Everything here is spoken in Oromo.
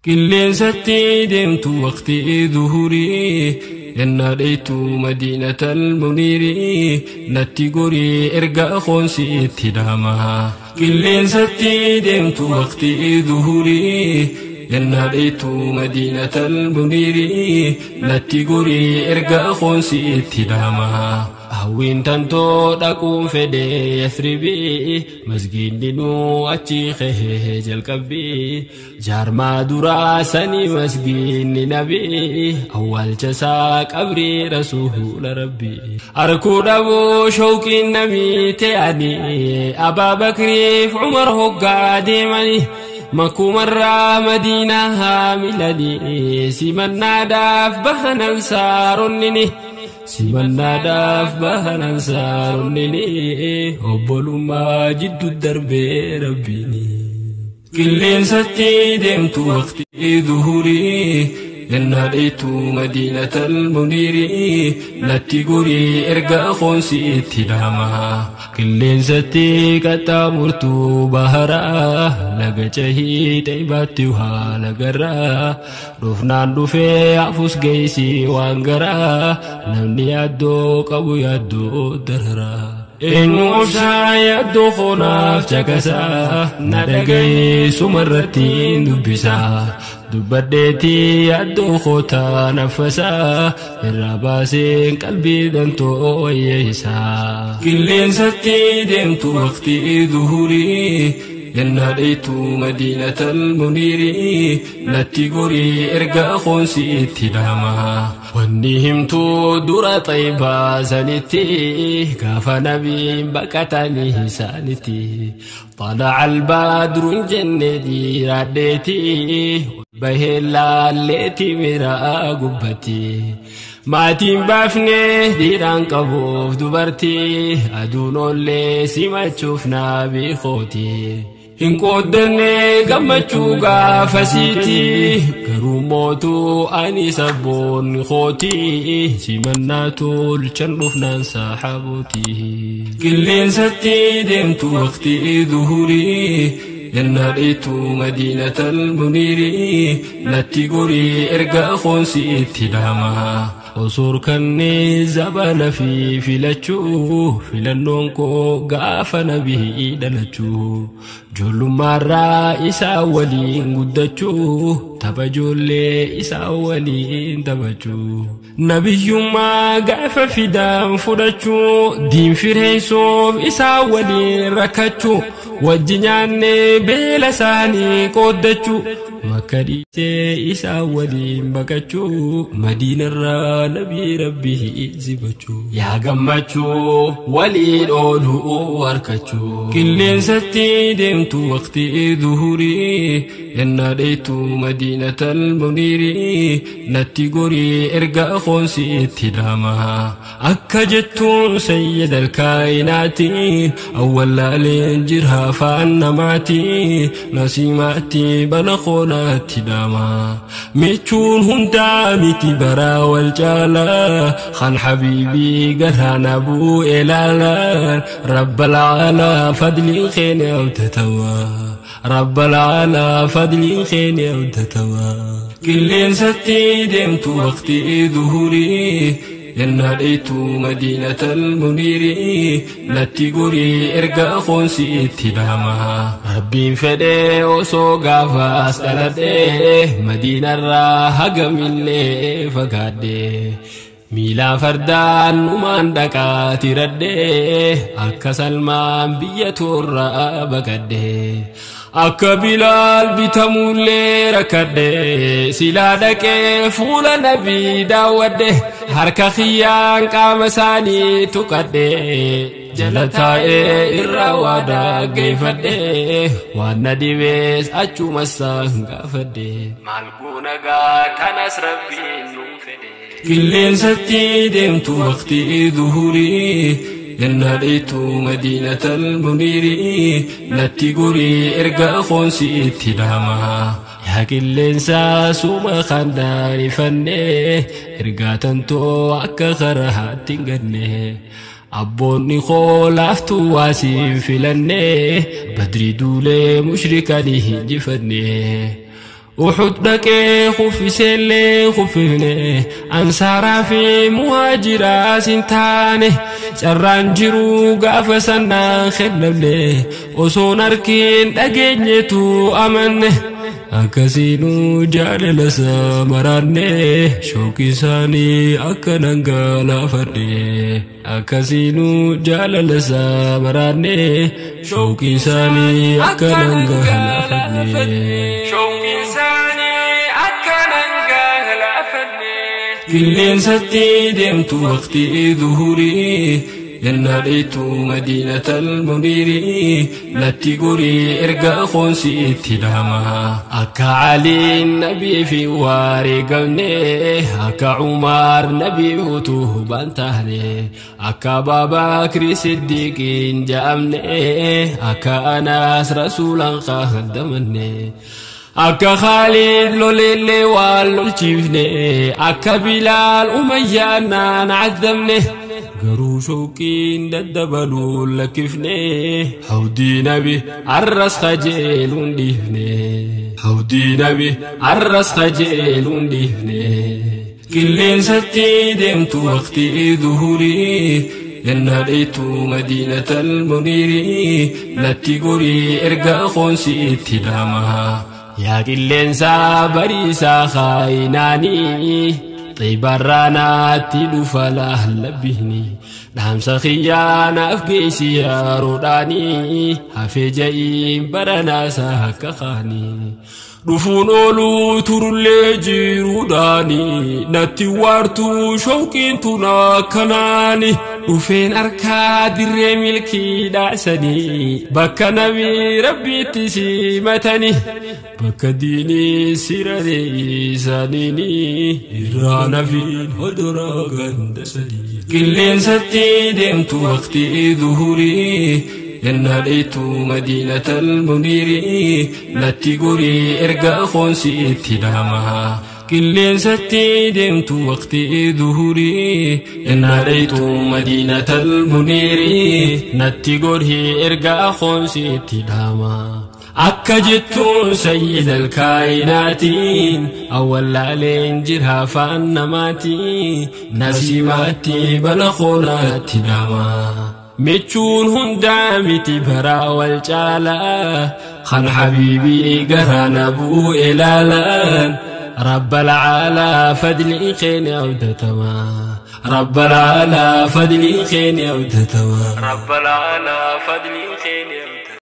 Qilleensatti deemtu waqtii duhurii yennaa dheeytu madiinatal muniirii natti gorii erga qoonsi itti dhaama. Qilleensatti deemtu waqtii duhurii yennaa dheeytu madiinatal muniirii natti gorii erga qoonsi itti dhaama. Hawwiin tantoo dhaquun fedhee Yasribii masgiidni nuu achi qehee jalqabbii jaarmaa duraa sanii masgiidni nabii awwaalcha isaa qabrii rasuula rabbii. Arkuu dhabuu shawqiin namii ta'anii Abaa Bakriif Umar hoggaa deemanii makkumarraa Madiinaa haamilanii simannaadhaaf bahan ansaaronni. Simannaadhaaf bahan ansaaronni obbolummaa jidduu darbee rabbiini. Qilleensatti deemtu waqtii duhurii yennaa dheeytu madiinatal muniirii natti gorii erga qoonsi itti dhaama. Qilleensatti qaxxaamurtuu baharaa laga cehii xeebaatti haala garaa dhufnaan dhufee hafus geessii waan garaa namni yaaddoo qabu yaaddoo dararaa. Eenyu obsaa yaaddoo koonaaf caqasaa na dhaga'ee sumarratti dubbisaa. Dubbadheetii yaaddoo kootaa naffasaa irraa baaseen qalbii dantoo wayyeessaa. Qilleensatti deemtu waqtii duhurii yennaa dheeytu madiinatal muniirii natti gorii erga qoonsi itti dhaama. Wanni himtuu dura xaybaa sanitti gaafa nabiin baqatanii isaanitti. Xalaca albadruun jenne dhiiraadheeti bahee laalleeti miraa gubbatti. Maatiin baafnee dhiiraan qabuuf dubartii aduun oollee simachuuf nabii kooti. Hin qooddanne gammachuu gaafasiiti garuu mootuu ani sabboonni kooti simannaa tolchan dhufnaan saaxabooti. Qilleensatti deemtu waqtii duhurii yennaa dheeytu madiinatal muniirii natti gorii erga qoonsi itti dhaama. Osoo kanneen zabana fi filachuu filannoon koo gaafa nabii dhalachuu ijoollummaarraa isaa waliin guddachuu tapha ijoollee isaa waliin taphachuu nabiyyummaa gaafa fidaan fudhachuu diin fireessuuf isaa waliin rakkachuu wajji nyaannee beela isaanii qooddachuu makka dhiisee isaa waliin baqachuu madiinarraa nabii rabbii sibachuu yaa gammachuu waliin ooluu harkachuu. Qilleensatti deemtu waqtii duhurii yennaa dheeytu madiinatal muniirii natti gorii erga qoonsi itti dhaama. Akka jettuun sayyidal kaayinaatiin awwalaaleen jira afaan namaatiin nasiimaatti bana qoonaatti dhaama. Michuun hundaa miti baraa wal caalaa kan habiibii garaan abuu ilaalaan rabbal caalaa fadliin keenya abdatawaa. Rabbal caalaa fadliin keenya abdatawaa. Qilleensatti deemtu waqtii duhurii yennaa dheeytu madiinatal muniirii natti gorii erga qoonsi itti dhaama. Rabbiin fedhee osoo gaafaas dhaladhee madiinarraa hagamillee fagaadhee miilaan fardaan numaan dhaqaa tiradhee akka Salmaan biyya toorraa baqadhee. Akka Bilaal bitamuullee rakkadhee silaa dhaqee fuula nabii daawwadhe harka kiyyaan qaama isaanii tuqadhee jala taa'ee irraa waa dhaggeeffadhee waan na dhibees achuma isaan gaafadhe. Maal goona gaa kanas rabbiin nuu fedhe. Qilleensatti deemtu waqtii duhurii yennaa dheeytu madiinatal muniirii natti gorii erga qoonsi itti dhaama. Yaa qilleensaa suma kan daarifannee ergaa tantoo akka karaatti hin ganne. Abboonni koo laaftuu waasiin filannee badrii duulee mushrikanii hinjifanne. Uhud dhaqee kuffiseellee kuffifne ansaaraa fi muhaajiraas hin taane carraan jiru gaafa sannaan kennamne osoon harkiin dhageenyetu amanne akkasiinuu jaalala isaa maraanne shooqi isaanii akka dhangalaafanne akkasiinuu jaalala isaa maraanne shooqi isaanii akka dhangalaafanne. Qilleensatti deemtu waqtii duhurii yennaa dheeytu madiinatal muniirii natti gorii erga qoonsi itti dhaama akka Aliin nabii fi wareegamne akka Umar nabii utuu baan taane akka Abaabakri Siddiqiin ja'amne akka Anaas rasuulaan qaadamanne akka Khalid lolellee waan lolchiifne akka Bilaal Umayyaan naan caddamne garuu shooqiin daddabaluun lakkifne hawdii nabi arras kajeeluun dhiifne hawdii nabi arras kajeeluun dhiifne. Qilleensatti deemtu waqtii duhurii yennaa dheeytu madiinatal muniirii natti gorii erga qoonsi itti dhaama. Yaa qilleensaa bariisaa kaayinaanii xibarraanaatti dhufa laallabbiini dhaamsa xiyyaanaaf geessi yeroodhaanii hafee ja'iin baranaasaa akka kaanii dhufuun ooluu turullee jiruudhaanii natti waartuu shooqiin tun akkanaani dhufeen harkaa dirree milkii dhaasanii bakka nabii rabbiitti simatanii bakka diinii siraree isaaniini irraa nafiin hodoraa gandasanii. Qilleensatti deemtu waqtii duhurii yennaa dheeytu madiinatal muniirii natti gorii erga qoonsi itti dhaama. Qilleensatti deemtu waqtii duhurii yennaa dheeytu madiinatal muniirii natti gorii erga qoonsi itti dhaama. Akka jettuun sayyidal kaayinaatiin awwallaaleen jira afaan namaatiin nasiimaatti bala qoonaatti dhaama. Michuun hundaa miti baraa wal caalaa kan habiibii garaa na bu'e laalaan rabbal caalaa fadlii keenya abdatamaa rabbal caalaa fadlii keenya abdatamaa rabbal caalaa fadlii keenya.